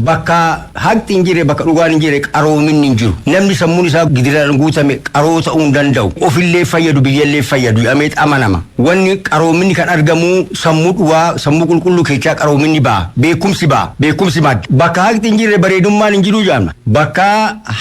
Bakka haqni hin jirre, bakka dhugaan hin jirre, qaroominni hin jiru. Namni sammuun isaa gidiraan guutame qaroo ta'uu hin danda'u. Ofillee fayyadu, biyyallee fayyadu jedhamee amanama. Wanni qaroominni kan argamu sammuu dhugaa, sammuu qulqulluu keessaa qaroominni ba'a. Beekumsi ba'a. Beekumsi madda. Bakka haqni hin jirre bareedummaan hin jiru jedhama. Bakka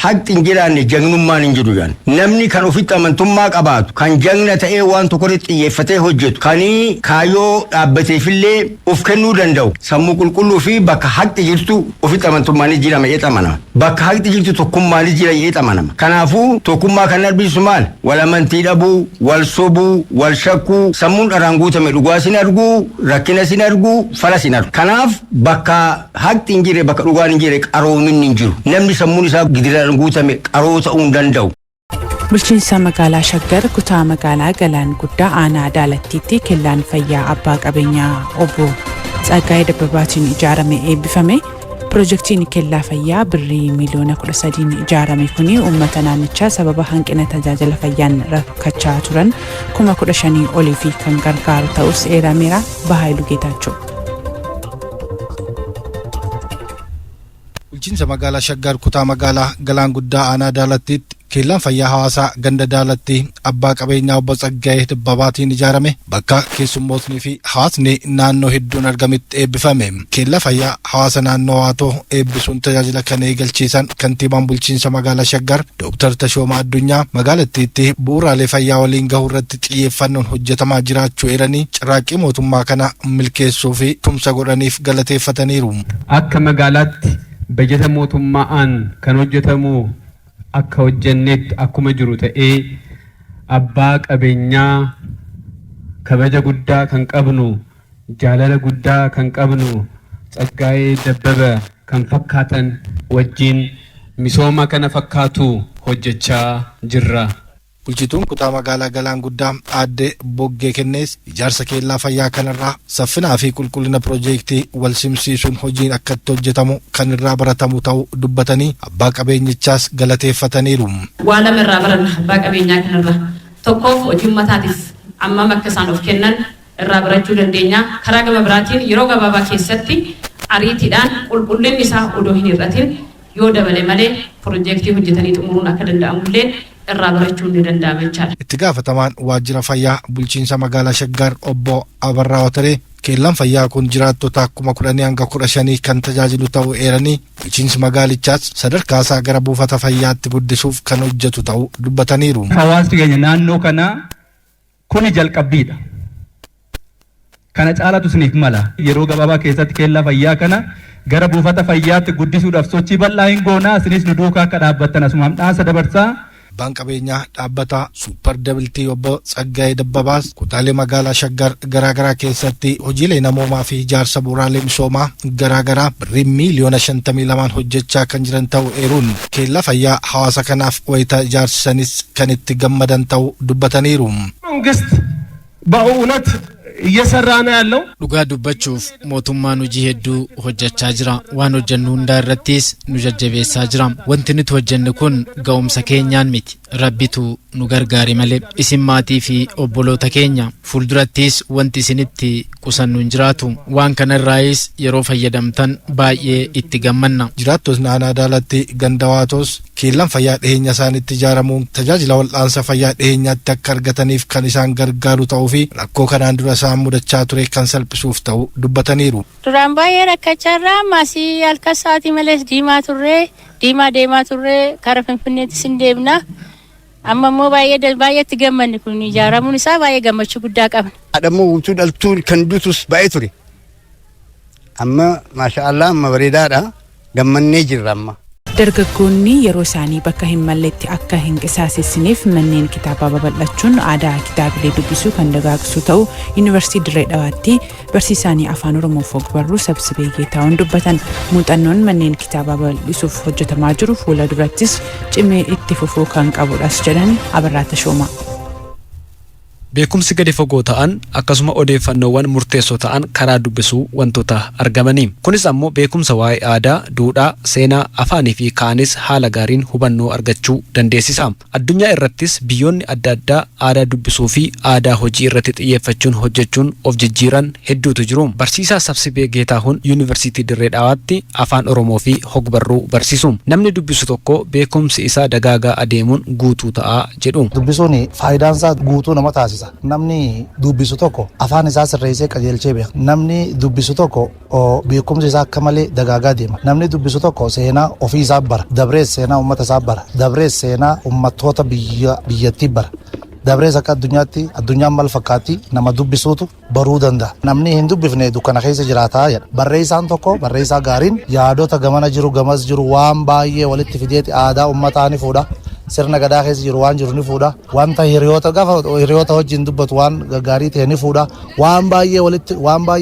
haqni hin jiraanne jagnummaan hin jiru jedhama. Namni kan ofitti amantummaa qabaatu, kan jagna ta'ee waan tokkorratti xiyyeeffatee hojjetu, kan kaayyoo dhaabbateefillee of kennuu danda'u, sammuu qulqulluu fi bakka haqni jirtu ofitti amantummaanis jira jedhee amanama. Bakka haqni jirtu tokkummaanis jira jedhee amanama. Kanaafuu tokkummaa kan argisiisu maal? Wal amantii dhabuu, wal sobuu, wal shakkuu, sammuun dharaan guutame dhugaa sin arguu, rakkina sin arguu, fala sin argu. Kanaaf bakka haqni hin jirre, bakka dhugaan hin jirre, qaroominni hin jiru. Namni sammuun isaa gidiraan guutame qaroo ta'uu hin danda'u. Bulchiinsa magaalaa Shaggar, kutaa magaalaa Galaan Guddaa, aanaa Daalattiitti kellaan fayyaa abbaa qabeenyaa obbo Tsaggaayee Dabbabaatiin ijaarame eebbifame. Pirojektiin kellaa fayyaa birrii miiliyoona 13n ijaarame kuni uummata naannichaa sababa hanqina tajaajila fayyaan rakkachaa turan 15,000 olii fi kan gargaaru ta'us eerameera. Bahaayiluu Geetaachoo. Bulchiinsa magaalaa Shaggar, kutaa magaalaa Galaan Guddaa, aanaa Daalattiitti keellaan fayyaa hawaasaa ganda Daalatti abbaa qabeenyaa obbo Tsaggaayee Dabbabaatiin ijaarame bakka keessummootnii fi hawaasni naannoo hedduun argametti eebbifame. Keellaa fayyaa hawaasa naannoo Waatoo eebbisuun tajaajila kan eegalchiisan kantiibaan bulchiinsa magaalaa Shaggar Dooktar Tashoomaa Addunyaa magaalattiitti bu'uuraalee fayyaa waliin gahuu irratti xiyyeeffannoon hojjetamaa jiraachuu eeranii, carraaqqii mootummaa kana milkeessuu fi tumsa godhaniif galateeffataniiru. Akka magaalaatti bajeta mootummaan kan hojjetamu akka hojjennetti akkuma jiru ta'ee, abbaa qabeenyaa kabaja guddaa kan qabnu, jaalala guddaa kan qabnu Tsaggaayee Dabbaba kan fakkaatan wajjin misooma kana fakkaatu hojjechaa jirra. Bulchituun kutaa magaalaa Galaan Guddaa aadde Boggee Kennees ijaarsa keellaa fayyaa kanarraa saffinaa fi qulqullina piroojeektii wal simsiisuun hojiin akkatti hojjetamu kan irraa baratamu ta'uu dubbatanii, abbaa qabeenyichaas galateeffataniiru. Waa lama irraa baranna abbaa qabeenyaa kanarraa. Tokkoof, hojii uummataatiif ammam akka isaan of kennan irraa barachuu dandeenya. Karaa gama biraatiin, yeroo gabaabaa keessatti ariitiidhaan, qulqullinni isaa odoo hin hir'atin, yoo dabale malee, piroojeektii hojjetanii xumuruun akka danda'amullee irraa barachuun ni danda'ama jechaadha. Itti gaafatamaan waajjira fayyaa bulchiinsa magaalaa Shaggar obbo Abarraa Wataree keellaan fayyaa kun jiraattota 10,000 hanga 15,000 kan tajaajilu ta'uu eeranii, bulchiinsi magaalichaas sadarkaa isaa gara buufata fayyaatti guddisuuf kan hojjetu ta'uu dubbataniiru. Hawaasni keenya naannoo kanaa, kuni jalqabbiidha. Kana caalatu isiniif mala. Yeroo gabaabaa keessatti keellaa fayyaa kana gara buufata fayyaatti guddisuudhaaf sochii bal'aa hin goonaa, isinis nu duukaa akka dhaabbattan asumaan dhaamsa dabarsaa. Abbaan qabeenyaa dhaabbata Suupper Dabiltii obbo Tsaggaayee Dabbabaas kutaalee magaalaa Shaggar garaagaraa keessatti hojiilee namoomaa fi ijaarsa bu'uuraalee misoomaa garaagaraa birrii miiliyoona 52n hojjechaa kan jiran ta'uu eeruun, keellaa fayyaa hawaasa kanaaf wayita ijaarsisanis kan itti gammadan ta'uu dubbataniiru. መንግስት በእውነት እየሰራ ነው ያለው። Dhugaa dubbachuuf mootummaan hojii hedduu hojjechaa jira. Waan hojjennu hundaa irrattis nu jajjabeessaa jira. Wanti nuti hojjenne kun ga'umsa keenyaan miti. Rabbitu nu gargaare malee. Isin maatii fi obboloota keenya. Fuuldurattis wanti isinitti qusannu hin jiraatu. Waan kanarraayis yeroo fayyadamtan baay'ee itti gammanna. Jiraattotni aanaa Daalatti ganda Waatos keellaan fayyaa dhiheenya isaanitti ijaaramuun tajaajila wal'aansa fayyaa dhiheenyaatti akka argataniif kan isaan gargaaru ta'uu fi rakkoo kanaan dura isaan mudachaa ture kan salphisuuf ta'uu dubbataniiru. Duraan baay'ee rakkachaa irraa, ammas halkan sa'aatii malees diimaa turree, diimaa deemaa turree, kara Finfinneettis hin deemna. Amma immoo baay'ee baay'eetti gammanne, kun ijaaramuun isaa baay'ee gammachuu guddaa qabna. Haadhammoo utuu dhaltuu kan dutus baay'ee ture. Amma maasha Allah, amma bareedaadha. Gammannee jirra amma. Dargaggoonni yeroo isaanii bakka hin malletti akka hin qisaasessiniif manneen kitaabaa babal'achuun aadaa kitaabilee dubbisuu kan dagaagsu ta'u Yuunivarsiitii Dirree Dhawaatti barsiisaanii Afaan Oromoo fi Ogbarruu Sabsibee Geetaawwan dubbatan. Muuxannoon manneen kitaabaa babal'isuuf hojjetamaa jiru fuula durattis cimee itti fufuu kan qabudhas jedhan. Abarraa Tashoomaa. Beekumsi gadi fagoo ta'an akkasuma odeeffannoowwan murteessoo ta'an karaa dubbisuu wantoota argamanii. Kunis ammoo beekumsa waa'ee aadaa, duudhaa, seenaa, afaanii fi kaanis haala gaariin hubannoo argachuu dandeessisa. Addunyaa irrattis biyyoonni adda addaa aadaa dubbisuu fi aadaa hojii irratti xiyyeeffachuun hojjechuun of jijjiiran hedduutu jiru. Barsiisaa Sabsibee Geetaahuun Yuunivarsiitii Dirree Dhawaatti Afaan Oromoo fi hogbarruu barsiisu. Namni dubbisu tokko beekumsi isaa dagaagaa adeemuun guutuu ta'a jedhu. Dubbisuun faayidaan isaa guutuu nama taasisa. Namni dubbisu tokko afaan isaa sirreessee qajeelchee beeka. Namni dubbisu tokko beekumsi isaa akka malee dagaagaa deema. Namni dubbisu tokko seenaa ofii isaa bara. Dabrees seenaa uummata isaa bara. Dabrees seenaa uummattoota biyyattii bara. Dabrees akka addunyaatti addunyaan maal fakkaatti nama dubbisuutu baruu danda'a. Namni hin dubbifne dukkana keessa jiraataa jedha. Barreessaan tokko barreessaa gaariin yaadota gamana jiru gamas jiru waan baay'ee walitti fideeti aadaa uummataa ni fuudha. Sirna gadaa keessa jiru waan jiru ni fuudha. Wanta hiriyoota gaafa hiriyoota wajjin dubbatu waan gaggaarii ta'e ni fuudha. Waan baay'ee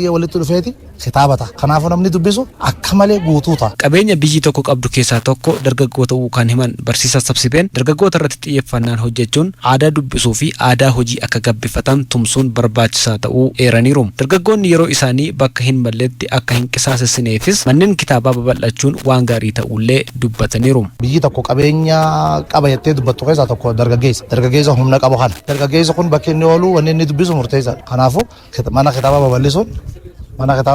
walitti dhufeeti kitaaba ta'a. Kanaafuu namni dubbisu akka malee guutuu ta'a. Qabeenya biyyi tokko qabdu keessaa tokko dargaggoo ta'uu kan himan barsiisaa Sabsibeen, dargaggoota irratti xiyyeeffannaan hojjechuun aadaa dubbisuu fi aadaa hojii akka gabbifatan tumsuun barbaachisaa ta'uu eeraniiru. Dargaggoonni yeroo isaanii bakka hin malletti akka hin qisaasessineefis manneen kitaabaa babal'achuun waan gaarii ta'ullee dubbataniiru. Biyyi tokko qabeenya qaba jettee dubbattu keessaa tokko dargaggeessa. Dargaggeessa humna qabu kana. Dargaggeessi kun bakki inni oolu, wanni inni dubbisu murteessaadha. Kanaafuu mana kitaabaa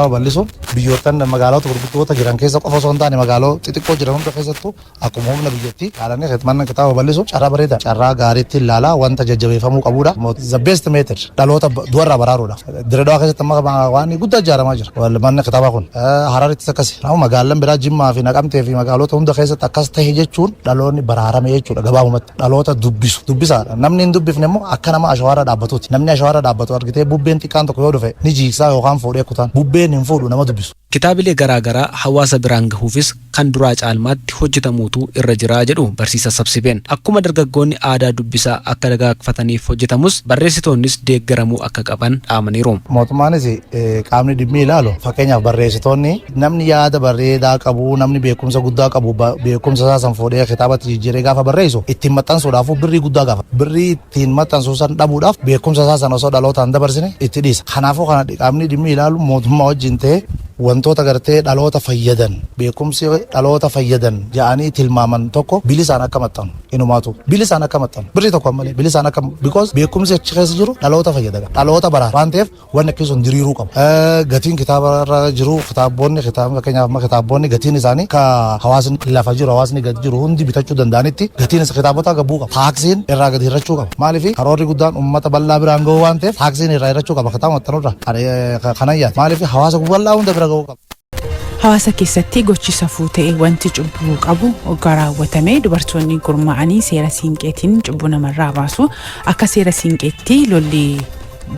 babal'isuun biyyoottan magaalota gurguddoota jiran keessa qofa osoo hin taane, magaalota xixiqqoo jiran hunda keessattuu akkuma humna biyyattii ilaalanii mana kitaaba babal'isuun carraa bareedaa, carraa gaariitti ilaalaa, wanta jajjabeeffamuu qabudha. The best method dhaloota du'arraa baraaruudhaaf. Dirreedawaa keessatti amma waan guddaa ijaaramaa jira. Manni kitaabaa kun Hararittis akkasi. Magaalaan biraa Jimmaa fi Naqamtee fi magaalota hunda keessatti akkas tahe jechuun dhaloonni baraarame jechuudha gabaabumatti. Dhaloota dubbisu. Dubbisaadha. Namni hin dubbifne immoo akka nama ashawaarra dhaabbatuuti. Namni ashawaarra dhaabbatu argitee bubbeen xiqqaan tokko yoo dhufe ni jiigsaa yookaan fuudhee kutaan. Bubbeen hin fuudhu nama dubbisu. Kitaabilee garaa garaa hawaasa biraan gahuufis kan duraa caalmaatti hojjetamuutu irra jira jedhu barsiisa Sabsibeen. Akkuma dargaggoonni aadaa dubbisaa akka dagaagfataniif hojjetamus, barreessitoonnis deeggaramuu akka qaban dhaamaniiru. Mootummaanis qaamni dhimmi ilaalu, fakkeenyaaf barreessitoonni, namni yaada bareedaa qabu, namni beekumsa guddaa qabu, beekumsa isaa san fuudhee kitaabatti jijjiiree gaafa barreessu ittiin maxxansuudhaaf birrii guddaa gaafa. Birrii ittiin maxxansuu san dhabuudhaaf beekumsa isaa san osoo dhalootaan dabarsine itti dhiisa. Kanaafuu kana qaamni dhimmi ilaalu mootummaa wajjin ta'ee wantoota gartee dhaloota fayyadan, beekumsi dhaloota fayyadan ja'anii tilmaaman tokko bilisaan akka maxxanu, inumaatu bilisaan akka maxxanu, birrii tokko malee bilisaan akka, because beekumsi achi keessa jiru dhaloota fayyada, dhaloota bara waan ta'eef wanni akkasii sun diriiruu qaba. Gatiin kitaaba irra jiru, kitaabonni, kitaaba fakkeenyaaf amma kitaabonni gatiin isaanii akka hawaasni lafa jiru, hawaasni gadi jiru hundi bitachuu danda'anitti gatiin kitaabota gabbuu qaba. Taaksiin irraa gadi hir'achuu qaba. Maaliif? Karoorri guddaan uummata bal'aa biraan gahuu waan ta'eef taaksiin irraa hir'achuu qaba kitaaba maxxanurra kanan yaada. Maaliif? Hawaasa bal'aa hunda bira gahuu qaba. Hawaasa keessatti gochi safuu ta'e, wanti cubbuu qabu hoggaa raawwatame, dubartoonni gurmaa'anii seera siinqeetiin cubbuu namarraa baasu. Akka seera siinqeetti lolli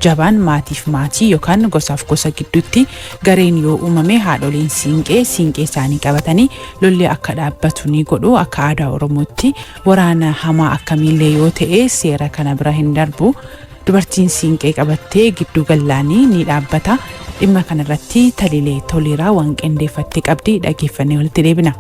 jabaan maatiif maatii yookaan gosaaf gosa gidduutti gareen yoo uumame, haadholiin siinqee siinqee isaanii qabatanii lolli akka dhaabbatu ni godhu. Akka aadaa Oromootti waraana hamaa akkamiillee yoo ta'e seera kana bira hin darbu. Dubartiin siinqee qabattee gidduu gallaanii ni dhaabbata. Dhimma kanarratti Taliilee Toleeraa waan qindeeffattee qabdi, dhaggeeffannee walitti deebina.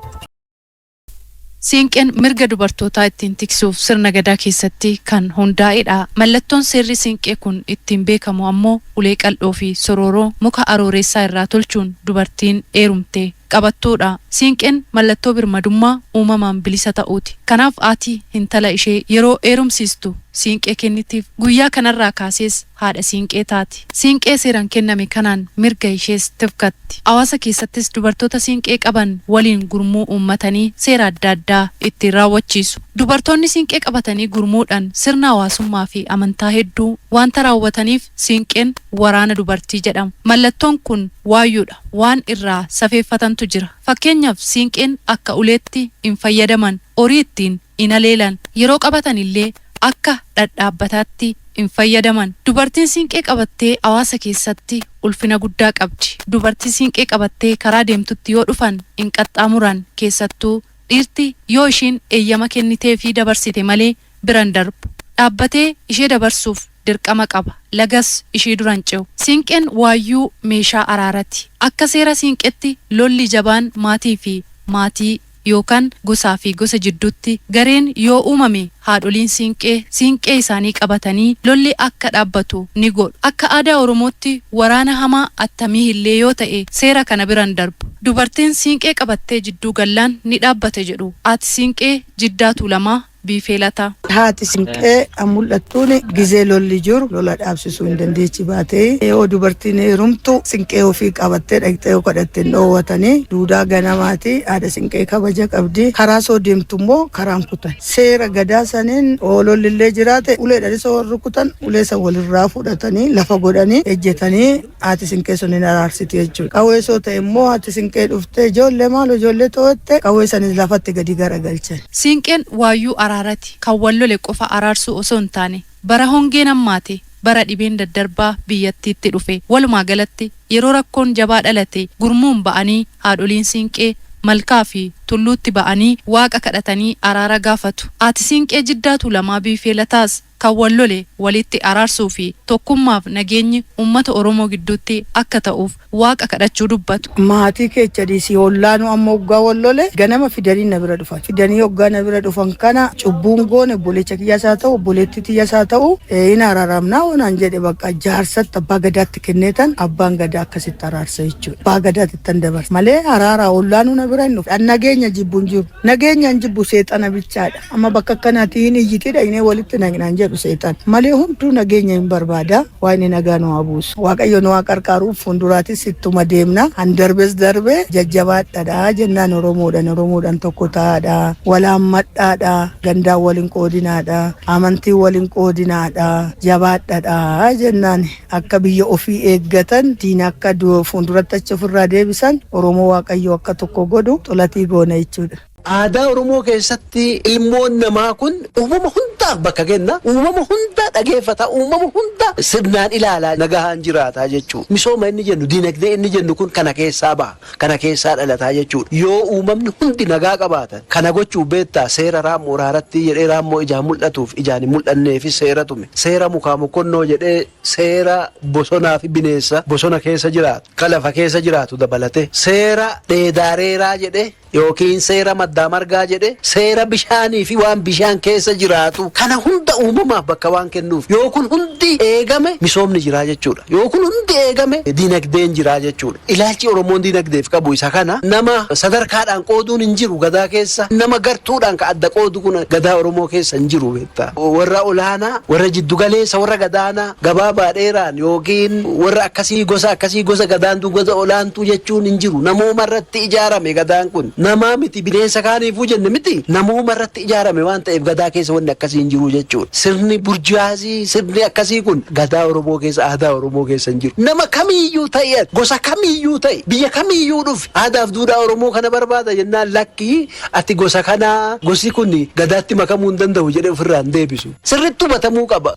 Siinqeen mirga dubartootaa ittiin tiksuuf sirna gadaa keessatti kan hundaa'edha. Mallattoon seerri siinqee kun ittiin beekamu ammoo ulee qal'oo fi sorooroo muka arooreessaa irraa tolchuun dubartiin heerumte qabattuudha. Siinqeen mallattoo birmadummaa uumamaan bilisa ta'uuti. Kanaaf haati intala ishee yeroo heerumsiistu siinqee kennitiif. Guyyaa kanarraa kaasees haadha siinqee taati. Siinqee seeraan kenname kanaan mirga ishees tifkatti. Hawaasa keessattis dubartoota siinqee qaban waliin gurmuu uummatanii seera adda addaa ittiin raawwachiisu. Dubartoonni siinqee qabatanii gurmuudhaan sirna hawaasummaa fi amantaa hedduu wanta raawwataniif siinqeen waraana dubartii jedhama. Mallattoon kun waayyuudha. Waan irraa safeeffatantu jira. Fakkeenyaaf, siinqeen akka uleetti hin fayyadaman, horii ittiin hin aleelan, yeroo qabatan illee akka dhadhaabbataatti hin fayyadaman. Dubartiin siinqee qabattee hawaasa keessatti ulfina guddaa qabdi. Dubartii siinqee qabattee karaa deemtutti yoo dhufan hin qaxxaamuran, keessattuu dhiirti yoo ishiin eeyyama kennitee fi dabarsite malee biran darbu. Dhaabbatee ishee dabarsuuf dirqama qaba. Lagas ishii duran ce'u. Siinqeen waayyuu meeshaa araarati. Akka seera siinqetti lolli jabaan maatii fi maatii yookaan gosaa fi gosa jidduutti gareen yoo uumame haadholiin siinqee siinqee isaanii qabatanii lolli akka dhaabbatu ni godhu. Akka aadaa Oromootti waraana hamaa attamii illee yoo ta'e seera kana biran darbu. Dubartiin siinqee qabattee jidduu gallaan ni dhaabbate jedhu. Haati siinqee Jiddaa Tuulamaa Biifee Lataa. Haati siinqee an mul'attuun gizee lolli jiru lola dhaabsisuu hin dandeechi baatee yoo dubartiin heerumtu siinqee ofii qabattee dhaqxee yoo kadhatte hin dhoowwatanii duudaa ganamaati haadha siinqee kabaja qabdi karaa soo deemtu immoo karaan kutan seera gadaa saniin lolli illee jiraate uleedhaan isa warri rukutan ulee san walirraa fudhatanii lafa godhanii ejjetanii haati siinqee sun hin araarsiti jechuudha. Qawwee soo ta'e immoo haati siinqee dhuftee ijoollee maal ijoollee to'atte qawwee sanis lafatti gadi garagalchan. Siinqeen waayyuu araarati. Kan wal lole qofa araarsuu osoo hin taane bara hongeen hammaate, bara dhibeen daddarbaa biyyattiitti dhufe, walumaa galatti yeroo rakkoon jabaa dhalate gurmuun ba'anii haadholiin siinqee malkaa fi tulluutti ba'anii waaqa kadhatanii araara gaafatu. Haati Siinqee Jiddaa Tuulamaa Biifee Lataas kan wal lole walitti araarsuu fi tokkummaaf nageenyi uummata Oromoo gidduutti akka ta'uuf waaqa kadhachuu dubbatu. Maatii keecha dhiisii ollaanuu amma hoggaa wal lole ganama fidanii na bira dhufan. Fidanii hoggaa na bira dhufan kana cubbuun goone obboleecha kiyyaas haa ta'u obboleettii tiyyaas haa ta'u hin araaramnaa naan jedhe bakka jaarsatti abbaa gadaatti kenneetan abbaan gadaa akkasitti araarsa jechuudha. Abbaa gadaatti tan dabarsa malee araaraa ollaanuu na bira hin dhufu. Nageenya jibbu hin jiru. Nageenya hin jibbu seexana bichaadha. Amma bakka akkanaatti hin iyyiti dhaqnee walitti naqnaan jedhu seexan. Malee hunduu nageenya hin barbaada. Waaqni nagaa nu haa buusu. Waaqayyo nu haa qarqaaruuf fuulduraatis ittuma deemna. Han darbes darbe jajjabaadhaadha jennaan Oromoodhaan Oromoodhaan tokko ta'aadha. Walaammadhaadha. Gandaan waliin qoodinaadha. Amantiin waliin qoodinaadha. Jabaadhaadha jennaan akka biyya ofii eeggatan diina akka fuulduratti achi ofirraa deebisan Oromoo Waaqayyo akka tokko godhu xulatii goona jechuudha. Aadaa Oromoo keessatti ilmoon namaa kun uumama hundaaf bakka kenna. Uumama hunda dhageeffata. Uumama hunda sirnaan ilaalaa nagahaan jiraata jechuudha. Misooma inni jennu dinagdee inni jennu kun kana keessaa baha. Kana keessaa dhalataa jechuudha. Yoo uumamni hundi nagaa qabaatan kana gochuu beektaa seera raammoo raaratti jedhee raammoo ijaan mul'atuuf ijaan hin mul'anneefis seera tume. Seera mukaa mokkonnoo jedhee seera bosonaa fi bineensa bosona keessa jiraatu ka lafa keessa jiraatu dabalate seera dheedaareeraa jedhee yookiin seera maddaa margaa jedhe seera bishaanii fi waan bishaan keessa jiraatu kana hunda uumamaaf bakka waan kennuuf yoo kun hundi eegame misoomni jiraa jechuudha. Yoo kun hundi eegame dinagdeen jiraa jechuudha. Ilaalchi Oromoon dinagdeef qabu isa kana nama sadarkaadhaan qooduun hin jiru gadaa keessa nama gartuudhaan ka adda qoodu kun gadaa Oromoo keessa hin jiru beektaa. Warra olaanaa warra jiddugaleessa warra gadaanaa gabaabaa dheeraan yookiin warra akkasii gosa akkasii gosa gadaantuu gosa olaantuu jechuun hin jiru. Namooma irratti ijaarame gadaan kun. Namaa miti bineensa kaaniifuu jenne miti namooma irratti ijaarame waan ta'eef gadaa keessa wanni akkasii hin jiru jechuudha. Sirni burjaazii sirni akkasii kun gadaa Oromoo keessa aadaa Oromoo keessa hin jiru. Nama kamiiyyuu ta'e gosa kamiiyyuu ta'e biyya kamiiyyuu dhufe aadaaf duudhaa Oromoo kana barbaada jennaan lakkii ati gosa kanaa gosi kun gadaatti makamuu hin danda'u jedhee ofirraa hin deebisu. Sirriitti hubatamuu qaba.